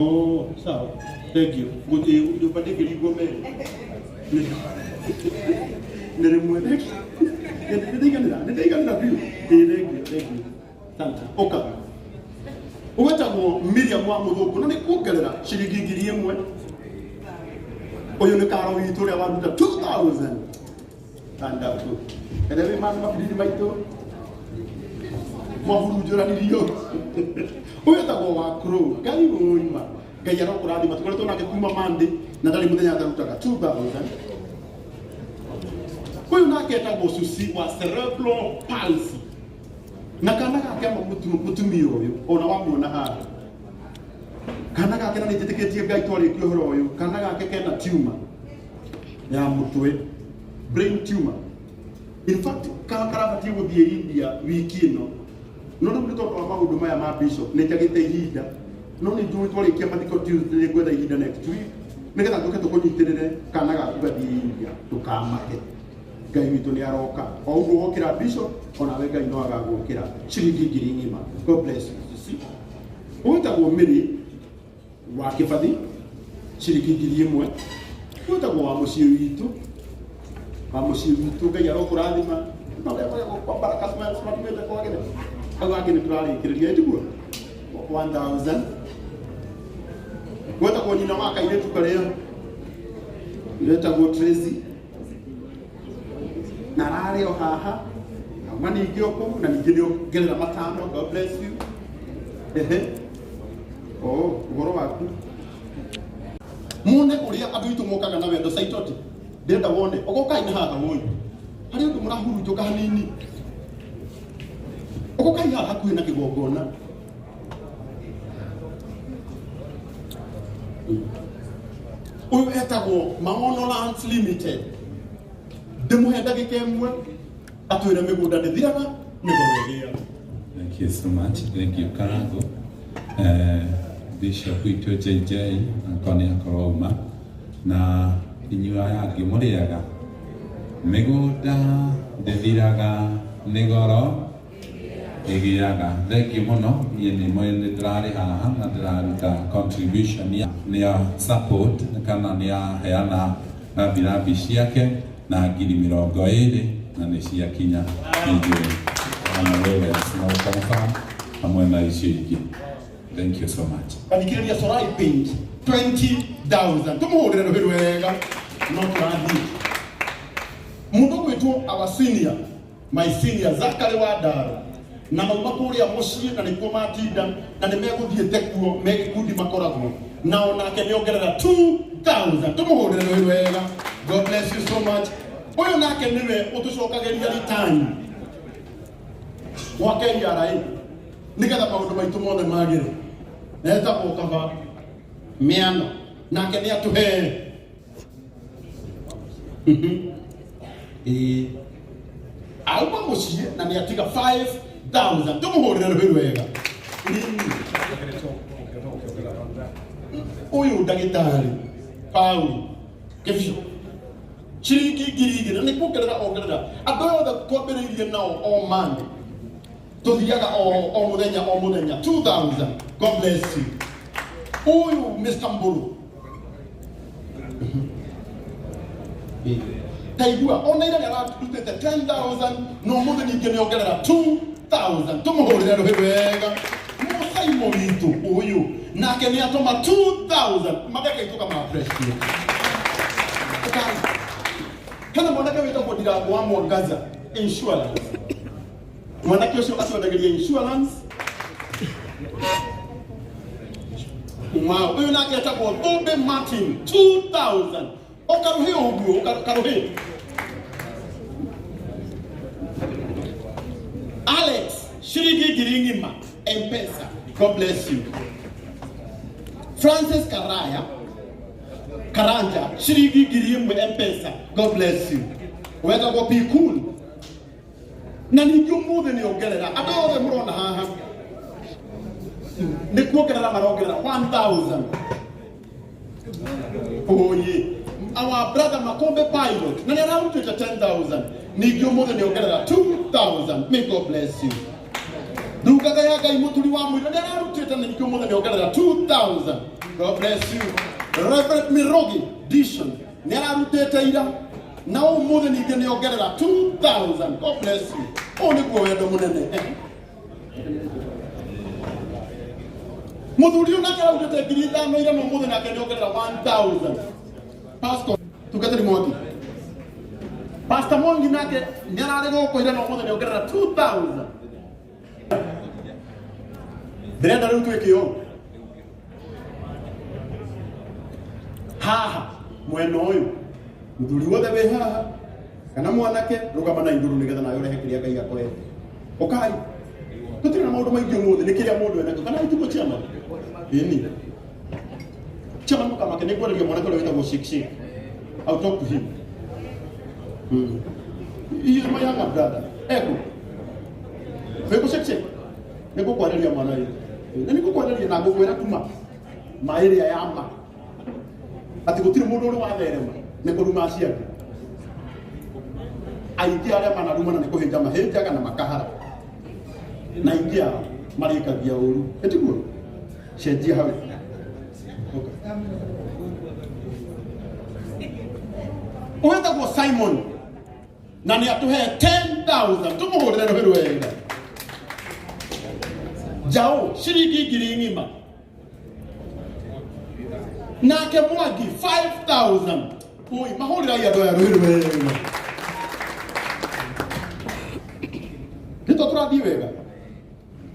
Oh, sawa. Thank you. Gũtirĩ nyũmba ndĩngĩringwo merĩ. Nĩ rĩmwe. Thank you. Nĩ ndaiganĩra, nĩ ndaiganĩra biũ. Ĩĩ, thank you, thank you. Asante. Ũka. Ũgwĩtagwo Miriam wa Mũthũngũ na nĩ kuongerera ciringi 1000. Ũyũ nĩ karo witũ ũrĩa waruta 2000. Tandatũ. Ere wĩ manu mabiriri maitũ. Mwahurunjũranirio. Ũyũ etagwo wa Crow. Ngai ũima. Ngai arokũrathima. Tũkoretwo nake kuma Monday na ndarĩ mũthenya atarutaga 2000. Ũyũ nake etagwo Susi wa cerebral palsy. Na kana gake ama mũtumia ũyũ ona wamuona haha. Kana gake na nĩnjĩtĩkĩtie Ngai twarĩkia ũhoro ũyũ. Kana gake kena tumor ya mũtwe brain tumor. In fact, karabatiĩ gũthiĩ India wiki ĩno. No rĩu nĩ tondũ wa maũndũ maya ma bishop nĩ njagĩte ihinda. No nĩ njũĩ twarĩkia mathiko Tuesday nĩ ngwetha ihinda next week nĩgetha tũke tũkũnyitĩrĩre kana gaku gathiĩ India ndũkamake. Ngai witũ nĩ aroka. O ũguo wokĩra bishop onawe Ngai no agagũkĩra ciringi 1000. God bless you. You see? Wĩtagwo Mary wa Kĩbathi ciringi 1000. Wĩtagwo wa mũciĩ witũ. Wa mũciĩ witũ Ngai arokũrathima. Na ũrĩa kwa Baraka Smiles matumĩte kwagĩre. Hau hangĩ nĩ tũrarĩkĩrĩria ĩtiguo 1000. Gwetagwo nyina wa kairĩtu karĩa wetagwo Tracy na ararĩ o haha auma ningĩ o kũu na ningĩ nĩ ongerera matano. God bless you. Ehe, oh, ũhoro waku muone ũrĩa andũ aitũ mokaga na wendo saitoti ndĩrenda wone ogokai na haha woi harĩ ũndũ mũrahurunjũka hanini ogokai haha hakuhĩ na kĩgongona. Ũyũ etagwo Maono Lands Limited. Ndĩmũhe ndagĩka ĩmwe atwĩre mĩgũnda ndĩthiraga mĩgoro ĩgĩaga. Thank you so much. Thank you, Karango. Bishop witũ JJ akwa nĩ akorwo auma na inyuĩ aya angĩ mũrĩaga mĩgũnda ndĩthiraga nĩ goro ĩgĩaga. Thank you mũno. Niĩ nĩ nĩ ndĩrarĩ haha na ndĩraruta contribution ya nĩ ya support kana nĩ aheana rambirambi ciake na 20,000 na nĩ ciakinya nĩ njũĩ ona Lawrence no confirm hamwe na icio ingĩ. Thank you so much. Athikĩrĩria Sorai Paint 20,000 tũmũhũrĩre rũhĩ rwega no tũrathiĩ mũndũ gwĩtwo our senior, my senior Zakari wa Ndaro na mauma kũrĩa mũciĩ na nĩkuo matinda na nĩ megũthiĩte kuo me gĩkundi makoragwo na onake nĩ ongerera 2000 tũmũhũrĩre rũhĩ rwega. God bless you so much. Ũyũ nake nĩwe ũtũcokagĩria return gwa KRA nĩgetha maũndũ maitũ mothe magĩre. Etagwo Kaba Mĩano nake nĩ atũhe ĩĩ auma mũciĩ na nĩ atiga 5000 tũmũhũrĩre rũhĩ rwega. Ũyũ ndagĩtarĩ Paul Kĩbico ciringi 2000 nĩ kuongerera ongerera. Andũ othe twambĩrĩirie nao o Monday tũthiaga o mũthenya o mũthenya 2000. God bless you. Ũyũ Mr. Mburu taigua ona ira nĩ ararutĩte 10,000 no mũthĩ ningĩ nĩ ongerera 2000 tũmũhũrĩre rũhĩ rwega. Mũcaimo witũ ũyũ nake nĩ atũma 2000 mareke itũ kama appreciate. Hena mwanake wĩtagwo Ndirango wa Mwangaza Insurance. Mwanake ũcio atwendagĩria insurance. Wow, ũyũ nake etagwo Thũmbĩ Martin 2000. Ũkarũhĩ ũguo, ũkarũhĩ. Alex, ciringi 1000 M-Pesa. God bless you. Francis Karaya, Karanja, ciringi 1000 M-Pesa. God bless you. Wetagwo Be Cool. Na ningĩ ũmũthĩ nĩ ongerera andũ othe mũrona haha nĩ kuongerera marongerera 1000. Oye, our brother Makombe Pilot na nĩ ararutĩte 10,000 ningĩ ũmũthĩ nĩ ongerera 2000. May God bless you. Ndungata ya Ngai mũturi wa mũira nĩ ararutĩte na ningĩ ũmũthĩ nĩ ongerera 2000. God bless you. Reverend Mirogi Dishon nĩ ararutĩte ira na ũmũthĩ ningĩ nĩ ongerera 2000. God bless you. Ũũ nĩguo wendo mũnene. Mũthuri ũyũ nake ararutĩte 5,000 ira na ũmũthĩ nake nĩ ongerera 1000. Pastor Tungatĩri Mwangi. Pastor Mwangi nake nĩ ararĩ gũkũ ira na ũmũthĩ nĩ ongerera 2000. Ndĩrenda rĩu twĩke ũũ. Haha mwena ũyũ mũthuri wothe wĩ haha kana mwanake rũgama na igũrũ nĩgetha nawe ũrehe kĩrĩa Ngai akũhete. Ũkai tũtirĩ na maũndũ maingĩ ũmũthĩ nĩ kĩrĩa mũndũ enakĩo kana itiguo chairman? Ĩni chairman mũkamake nĩ ngwarĩria mwanake ũrĩa wĩtagwo Shake Shake. I'll talk to him. He is my younger brother. Eko. Wĩkũ Shake Shake? Nĩ ngũkwarĩria mwana ũyũ. Na nĩ ngũkwarĩria na ngũkwĩra kuma ma ĩrĩa ya ma. Atĩ gũtirĩ mũndũ ũrĩ watherema nĩ kũruma acio angĩ. Aingĩ arĩa manarumana nĩ kũhĩnja mahĩnjaga na makahara. Na aingĩ ao marĩkagia ũru. Ĩtiguo? Cenjia hau. Wĩtagwo Simon na nĩ atũhe 10,000 tũmũhũrĩre rũhĩ rwega. Njaũ ciringi ngiri ng'ima. Nake Mwangi 5,000. Oi, mahũrĩrai andũ aya rũhĩ rwega. Nĩtũ tũrathiĩ wega.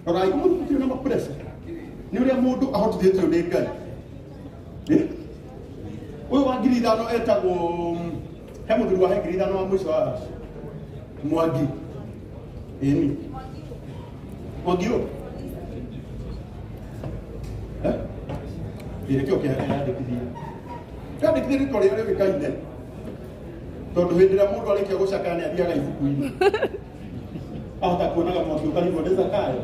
Rorai ũmũthĩ tũtirĩ na mapressure. Nĩ ũrĩa mũndũ ahotithĩtio nĩ Ngai. Ũyũ wa 5,000 etagwo he mũthuri wa he 5,000 wa mũico wa Mwangi. Ĩni. Mwangi ũyũ. Ĩ nĩkĩo kĩandĩkithie. Kĩandĩkithie rĩtwa rĩrĩa rĩũĩkaine. Tondũ hĩndĩ ĩrĩa mũndũ arĩkia gũcakaya nĩ athiaga ibuku-inĩ. Ahota kuonaga Mwangi ũkarigwo nĩ Zakayo.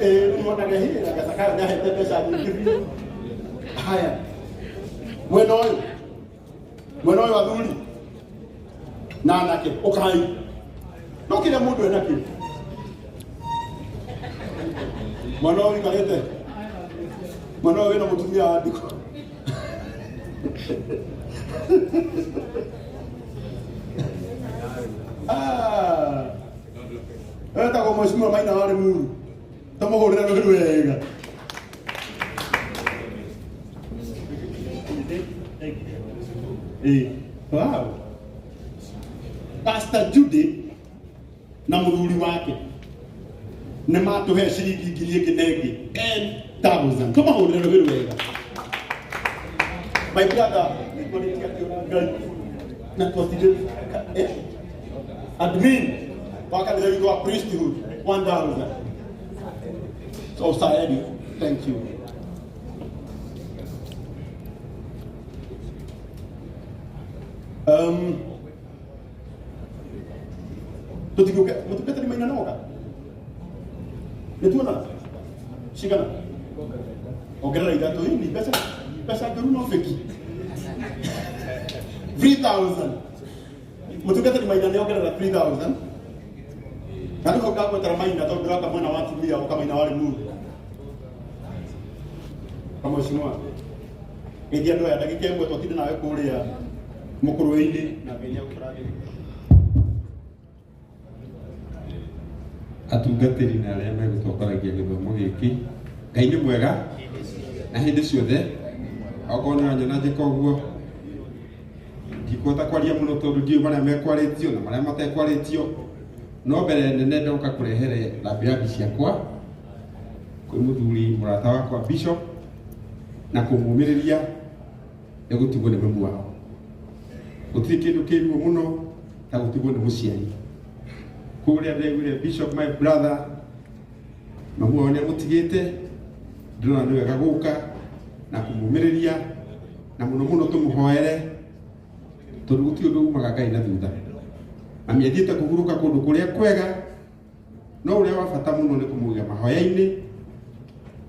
Rĩu wonaga hĩ anga Zakayo nĩ ahete mbeca nyingĩ biũ. Haya. Mwena ũyũ. Mwena ũyũ athuri. Na anake ũkai. No kĩrĩa mũndũ enakĩo. Mwana ũyũ ũikarĩte. Mwana ũyũ wĩna mũtumia wa ndiko. Ah. Etagwo Mheshimiwa Maina wa Limuru. Tũmũhũrĩre rũhĩ rwega. Wow. Pastor Judy na mũthuri wake nĩ matũhe ciringi ngiri ĩngĩ na ĩngĩ 10,000. Tũmahũrĩre rũhĩ rwega. My brother, nĩtwarĩtie akĩũra Ngai na twatire admin wa kanitha witũ wa priesthood 1,000. So Sir Eddie, thank you. Tũtigũke mũtungata nĩ maina noga nĩ tuona cigana ongerera ithatũ hii ni mbeca mbeca ngĩru no beki 3000 mũtungatĩri maina nĩ ongerera 3000 na nĩho ngagwetera maina tondũ ndĩroka mwena wa atumia ũka maina wa Limuru kamwecimwa geithia andũ aya ndagĩka ĩmwe twatinde nawe kũrĩa mũkũrwe-inĩ na Ngai nĩagũkũrathime. Atungatĩri na arĩa megũtongoragia gĩthomo gĩkĩ, Ngai nĩ mwega na hĩndĩ ciothe. Okorwo nĩ ũranyona njĩka ũguo, ndikũhota kwaria mũno tondũ ndiũĩ marĩa mekwarĩtio na marĩa matekwarĩtio. No mbere nene ndoka kũrehere rambirambi ciakwa kwĩ mũthuri mũrata wakwa Bishop na kũmũmĩrĩria nĩ gũtigwo nĩ mamu wao. Gũtirĩ kĩndũ kĩruo mũno ta gũtigwo nĩ mũciari. Kũrĩa ndĩraiguire Bishop my brother mamu wao nĩ amũtigĩte, ndĩrona nĩ wega gũka na kũmũmĩrĩria na mũno mũno tũmũhoere tondũ gũtirĩ ũndũ umaga Ngai na thutha. Mami athiĩte kũhurũka kũndũ kũrĩa kwega, no ũrĩa wa bata mũno nĩ kũmũiga mahoya-inĩ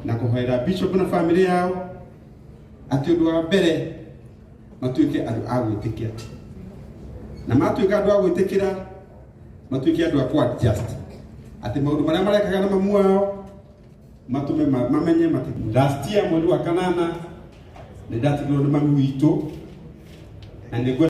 na kũhoera Bishop na family yao atĩ ũndũ wa mbere matuĩke andũ a gwĩtĩkĩra, na matuĩka andũ a gwĩtĩkĩra matuĩke andũ a kũ-adjust atĩ maũndũ marĩa marekaga na mamu wao Matũme mamenye mati last year mweri wa kanana nĩ ndatigirwo nĩ mami witũ na nĩ.